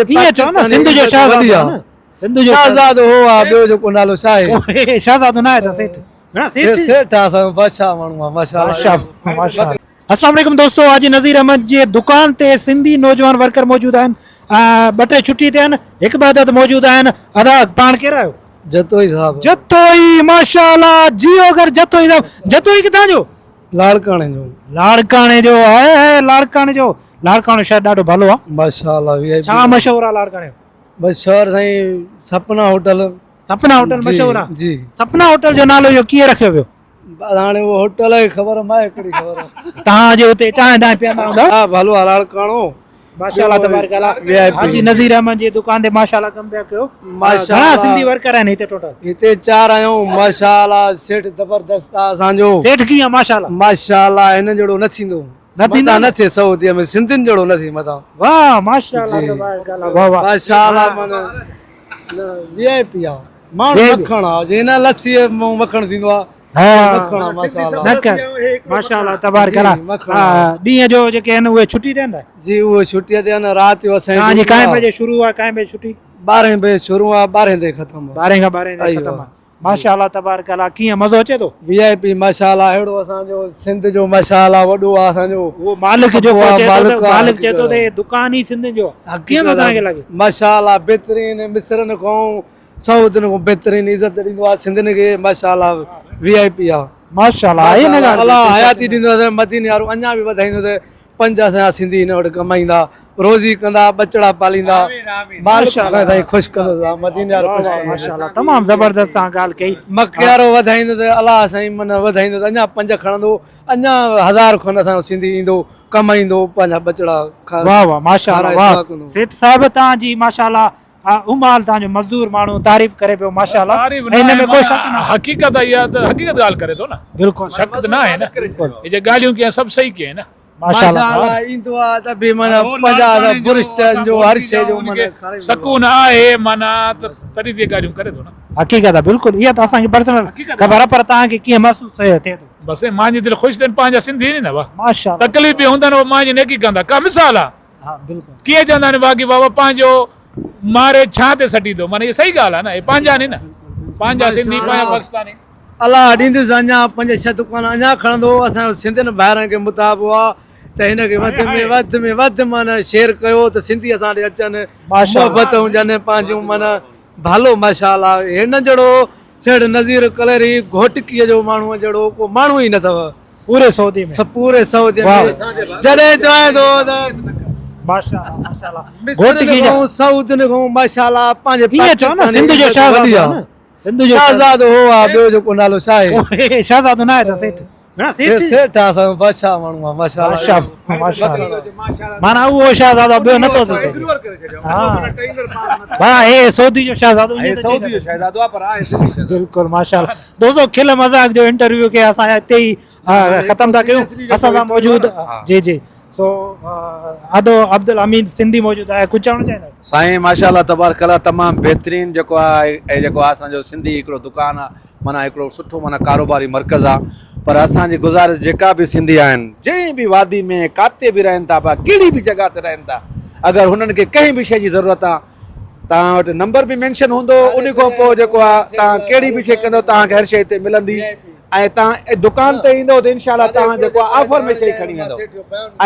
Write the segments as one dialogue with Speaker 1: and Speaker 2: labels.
Speaker 1: ائين چئو نه سنڌ جو شهزادو آ نه سنڌ جو
Speaker 2: شهزادو هو آ ٻيو جيڪو نالو ڇا آهي
Speaker 1: شهزادو نه آهي ته سيٺ گهڻا سيٺ
Speaker 2: سيٺ آ اسان جو بادشاهه ماڻهو آ ماشاءالله
Speaker 1: ماشاءالله السلام عليڪم دوستو حاجي نظير احمد جي دڪان تي سنڌي نوجوان ورڪر موجود آهن ٻه ٽي ڇٽي تي آهن هڪ ٻه عدد موجود آهن ادا پاڻ ڪير آهيو
Speaker 2: جتوئي صاحب
Speaker 1: جتوئي ماشاءالله جيو گر جتوئي صاحب جتوئي ڪٿان جو
Speaker 2: لاڙڪاڻي جو.
Speaker 1: لاڙڪاڻي جو هاء هاء لاڙڪاڻي جو لاڙڪاڻو شهر ڏاڍو ڀلو آ.
Speaker 2: ماشاءالله وي آء پي.
Speaker 1: ڇا مشهور آ لاڙڪاڻي جو؟
Speaker 2: مشهور سائين سپنا هوٽل.
Speaker 1: سپنا هوٽل مشهور آ.
Speaker 2: جي.
Speaker 1: سپنا هوٽل جو نالو اهو ڪيئن رکيو ويو؟
Speaker 2: بس هاڻي اهو هوٽل جي خبر ماهي ڪهڙي خبر.
Speaker 1: توهان جي اتي چانهه دانهه پيئندا هوندا؟
Speaker 2: ها ڀلو آ لاڙڪاڻو.
Speaker 1: ماشاءالله تبارڪ الله حاجي نظير احمد جي دڪان تي ماشاءالله ڪم پيا ڪيو گهڻا سنڌي ورڪر آهن هتي ٽوٽل؟
Speaker 2: هتي چار آهيون ماشاءالله سيٺ زبردست آ اسان جو.
Speaker 1: سيٺ ڪيئن ماشاءالله؟
Speaker 2: ماشاءالله هن جهڙو نه ٿيندو.
Speaker 1: نه ٿيندو
Speaker 2: نه ٿئي سعودي ۾ سنڌين جهڙو نه ٿئي متان.
Speaker 1: واه ماشاءالله تبارڪ الله واه واه.
Speaker 2: ماشاءالله معنی وي آء پي آ ماڻهو مکڻ آ جي نه لسي مون مکڻ ٿيندو آ.
Speaker 1: ها ماشاءالله تبارڪ الله ڏينهن جو جيڪي آهن اهي ڇٽي تي آهن
Speaker 2: جي اهي ڇٽي تي آهن رات جو اسان
Speaker 1: جي ڪائين بجي شروع آهي ڪائين بجي ڇٽي
Speaker 2: 12 بجي شروع آهي 12 تي ختم
Speaker 1: آهي 12 کان 12 تي ختم آهي ماشاءالله تبارڪ الله ڪيئن مزو اچي ٿو
Speaker 2: وي آء پي ماشاءالله اهڙو اسان جو سنڌ جو ماشاءالله وڏو آهي اسان جو
Speaker 1: اهو مالڪ جو مالڪ چئي ٿو ته دڪان ئي سنڌين جو ڪيئن ٿو توهان کي لڳي
Speaker 2: ماشاءالله بهترين مصرن کان سعودين کان بهترين عزت ڏيندو آ سنڌين کي ماشاءالله وي آء پي آ
Speaker 1: ماشاءالله آهي نه ڳالهه
Speaker 2: الله حياتي ڏيندو ته مديني وارو اڃا به وڌائيندو ته پنج اسان جا سنڌي هن وٽ ڪمائيندا روزي ڪندا ٻچڙا پاليندا مالڪ سائين خوش ڪندو ته مديني وارو خوش ڪندو
Speaker 1: ماشاءالله تمام زبردست تان ڳالهه ڪئي
Speaker 2: مڪي وارو وڌائيندو ته الله سائين من وڌائيندو ته اڃا پنج کڻندو اڃا هزار کن اسان جو سنڌي ايندو ڪمائيندو پنهنجا ٻچڙا
Speaker 1: واه واه ماشاءالله واه سيٺ صاحب تان جي ماشاءالله ها امال تان جو مزدور ماڻهو تعريف ڪري پيو ماشاءالله
Speaker 3: تعريف
Speaker 1: ۽ ان ۾ ڪو شڪ نه
Speaker 3: حقيقت اها ته حقيقت ڳالهه ڪري ٿو نه
Speaker 1: بلڪل
Speaker 3: شڪ ته نه آهي نه هي جي ڳالهيون ڪيان سڀ صحيح ڪيائين نه
Speaker 1: ماشاءالله
Speaker 2: ايندو آ ته به معنی 50 برشٽن جو هر شي جو معنی
Speaker 3: سڪون آهي معنی ته تڏهن به ڳالهيون ڪري ٿو نه
Speaker 1: حقيقت آ بلڪل اها ته اسان کي پرسنل خبر آ پر توهان کي ڪيئن محسوس ٿئي ٿو
Speaker 3: بس مانجي دل خوش ٿين پنهنجا سنڌي نه وا
Speaker 1: ماشاءالله
Speaker 3: تڪليف به هوندن مانجي نيڪي ڪندا ڪا مثال آ
Speaker 1: ها بلڪل.
Speaker 3: ڪيئن چوندا آهن باقي بابا پنهنجو ماري ڇان تي سٽي ٿو معنی هي صحيح ڳالهه آهي نه هي پنهنجا آهن نه پنهنجا سنڌي پنهنجا پاڪستاني.
Speaker 2: الله ڏيندس اڃا پنج ڇهه دڪان اڃا کڻندو اسان جو سنڌين ڀائرن کي مطالبو آ ته هن کي وڌ ۾ وڌ ۾ وڌ معنی شيئر ڪيو ته سنڌي اسان ڏي اچن محبتون هجن پنهنجون معنی ڀالو ماشاءالله هن جهڙو سيٺ نظير ڪليري گهوٽڪي جو ماڻهو جهڙو ڪو ماڻهو ئي نه اٿو
Speaker 1: پوري سعودي ۾
Speaker 2: پوري سعودي ۾ جڏهن چوائين ٿو ته
Speaker 1: ماشاءالله ماشاءالله گهوٽڪي جا
Speaker 2: سعودين کان ماشاءالله پنهنجي
Speaker 1: ائين چئو نه سنڌ جو شهزادو آهي نه سنڌ جو
Speaker 2: شهزادو هو آ ٻيو جيڪو نالو ڇا آهي
Speaker 1: شهزادو نه آهي ته سيٺ گهڻا سيٺ
Speaker 2: سيٺ آ اسان جو بادشاهه ماڻهو آ ماشاءالله
Speaker 1: ماشاءالله معنی اهو شهزادو ٻيو نه ٿو ٿي سگهي ها ها هي سعودي جو شهزادو
Speaker 4: هي سعودي جو شهزادو آ پر آهي سنڌي شهزادو
Speaker 1: بلڪل ماشاءالله دوستو کل مذاق جو انٽرويو کي اسان هتي ئي ختم ٿا ڪيون اسان سان موجود جي جي سو ادو عبدالحميد سنڌي موجود آهي ڪجهه چوڻ چاهيندا
Speaker 4: سائين ماشاءالله تبارڪ الله تمام بهترين جيڪو آهي ۽ جيڪو آهي اسان جو سنڌي هڪڙو دڪان آ معنيٰ هڪڙو سٺو معنيٰ ڪاروباري مرڪز آ پر اسان جي گذارش جيڪا به سنڌي آهن جنهن به وادي ۾ ڪاتي به رهن ٿا پيا ڪهڙي به جڳهه تي رهن ٿا اگر هنن کي ڪنهن به شيء جي ضرورت آ توهان وٽ نمبر به مينشن هوندو ان کان پوء جيڪو آ توهان ڪهڙي به شيء ڪندو توهان کي هر شيء هتي ملندي ۽ توهان دڪان تي ايندو ته انشاء الله توهان جيڪو آ آفر ۾ شيء کڻي ويندو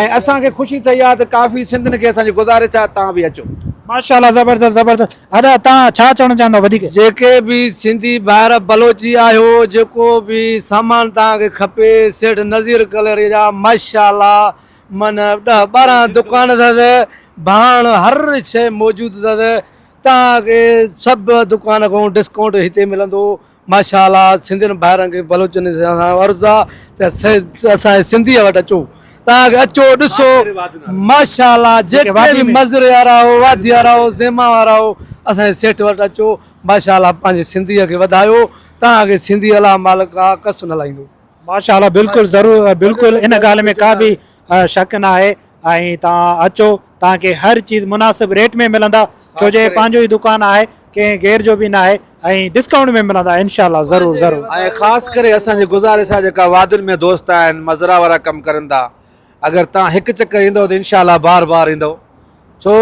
Speaker 4: ۽ اسان کي خوشي ٿئي آ ته ڪافي سنڌين کي اسان جي گذارش آ توهان به اچو.
Speaker 1: ماشاءالله زبردست زبردست ادا توهان ڇا چوڻ چاهندو وڌيڪ.
Speaker 2: جيڪي به سنڌي ڀائر بلوچي آهيو جيڪو به سامان توهان کي کپي سيٺ نظير ڪليري جا ماشاءالله من ڏھ ٻارهن دڪان اٿس ڀاڻ هر شي موجود اٿس توهان کي سڀ دڪان کان ڊسڪائونٽ هتي ملندو ماشاءالله سنڌين ڀائرن کي بلوچن کي اسان جو عرض آ ته اسان جي سنڌي وٽ اچو توهان کي اچو ڏسو ماشاءالله جيڪي به مزري وارا هو وادي وارا هو زيما وارا هو اسان جي سيٺ وٽ اچو ماشاءالله پنهنجي سنڌي کي وڌايو توهان کي سنڌي الله مالڪ آ ڪس نه لائيندو.
Speaker 1: ماشاءالله بلڪل ضرور بلڪل ان ڳالهه ۾ ڪا به شڪ نه آهي ۽ توهان اچو توهان کي هر چيز مناسب ريٽ ۾ ملندا ڇو جو هي پنهنجو ئي دڪان آهي ڪنهن غير جو به ناهي ۽ ڊسڪائونٽ ۾ ملندا انشاء الله ضرور ضرور.
Speaker 4: ۽ خاص ڪري اسان جي گذارش آهي جيڪا وادين ۾ دوست آهن مزرا وارا ڪم ڪرن ٿا اگر توهان هڪ چڪر ايندو ته انشاء الله بار بار ايندو ڇو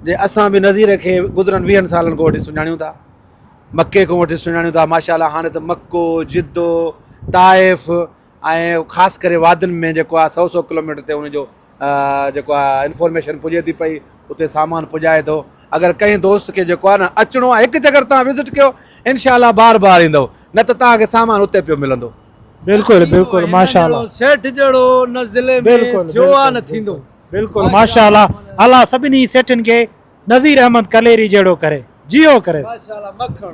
Speaker 4: جي اسان به نذير کي گذرن ويهن سالن کان وٺي سڃاڻيون ٿا مڪي کان وٺي سڃاڻيون ٿا ماشاء الله هاڻي ته مڪو جدو طائف ۽ خاص ڪري وادين ۾ جيڪو آهي سو سو ڪلوميٽر تي ان جو جيڪو آهي انفارميشن پڄي ٿي پئي اتي سامان پڄائي ٿو اگر ڪنهن دوست کي جيڪو آهي نه اچڻو آهي هڪ چڪر تان وزٽ ڪيو انشاء الله بار بار ايندو نه ته توهان کي سامان اتي پيو ملندو.
Speaker 1: بلڪل بلڪل ماشاء الله.
Speaker 2: سيٺ جهڙو نه ضلعي ۾ ٿيو آ نه ٿيندو.
Speaker 1: بلڪل ماشاء الله الله سڀني سيٺن کي نظير احمد ڪليري جهڙو ڪري جيئو ڪريس.
Speaker 2: ماشاء الله مکڻ.